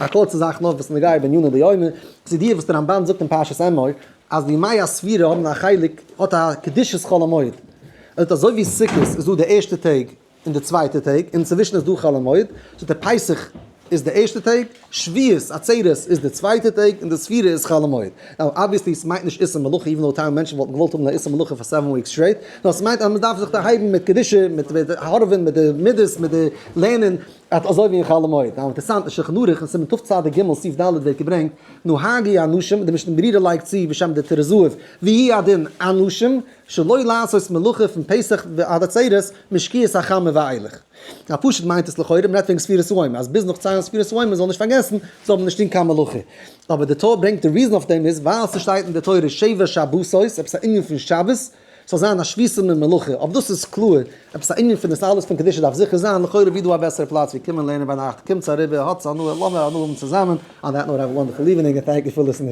א קורצע זאך נאר וואס נוגע בעניני דיומא, צו דיר וואס די רמבן זאגט אין פרשת אמור אז די ימי הספירה האבן א חלק, האט א קדושת חול המועד, ער זאגט אזוי ווי סוכות איז דא די ערשטע טעג און די צווייטע טעג, אינצווישן איז דא חול המועד, זאגט ער פסח איז די ערשטע טעג, שבועות עצרת איז די צווייטע טעג, און די ספירה איז חול המועד. Now obviously ס'מיינט נישט איסור מלאכה even though טייל מענטשן וואלטן געוואלט האבן א איסור מלאכה פאר seven weeks straight, נאר ס'מיינט אז מ'דארף זיך דערהייבן מיט קדושה, מיט הארעווען, מיט די מידות, מיט די לערנען, אט אזוי ווי אין חול המועד. Now אינטערסאנט אין שולחן ערוך אין סימן תצ"ג סעיף ד' ווערט געברענגט נהגו אנשים, די משנה ברורה לייגט צו בשם די טורי זהב, והוא הדין אנשים שלא לעשות מלאכה פון פסח ועד עצרת משקיעת החמה ואילך. Now פשוט מיינט עס לכאורה מ'רעדט וועגן ספירת העומר אז ביז נאך ציילן ספירת העומר זאל נישט פארגעסן זאל מען נישט טון קיין מלאכה. אבער די טור ברענגט די reason אויף דעם איז ווייל ס'שטייט אין די תורה שבע שבתות עפעס א ענין פון שבת ס'זאל זיין א שביתה ממלאכה, אבער דאס איז קלאר, עפעס א ענין פון דאס אלעס פון קדושה דארף זיכער זיין, לכאורה ווי דא א בעסערע פלאץ ווי קומען לערנען ביינאכט, קומטס אריבער, האטס הנאה, לאמיר הנאה האבן צוזאמען, on that note have a wonderful evening and thank you for listening.